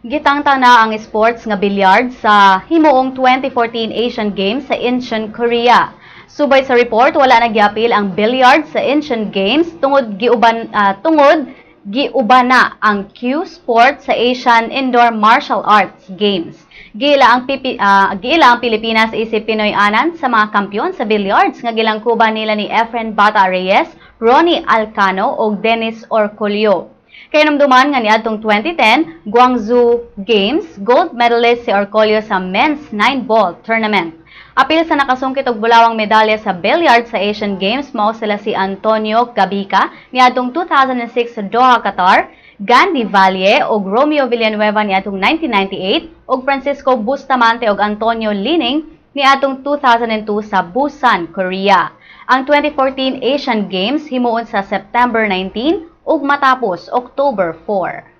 Gitangtang na ang sports nga billiard sa himuong 2014 Asian Games sa Incheon, Korea. Subay sa report, wala nagyapil ang billiard sa Incheon Games tungod giuban na ang cue sport sa Asian Indoor Martial Arts Games. Giila ang Pilipinas isip Pinoy anan sa mga kampiyon sa billiards nga gilangkuban nila ni Efren Bata Reyes, Ronnie Alcano ug Dennis Orcollo. Kahinumduman nga niadtong 2010 Guangzhou Games, gold medalist si Orcollo sa men's 9-ball tournament. Apil sa nakasungkit og bulawang medalya sa billiard sa Asian Games mao sila si Antonio Gabica niadtong 2006 sa Doha, Qatar, Gandhi Valle ug Romeo Villanueva niadtong 1998 ug Francisco Bustamante ug Antonio Lining niadtong 2002 sa Busan, Korea. Ang 2014 Asian Games himuon sa September 19 ug matapos October 4.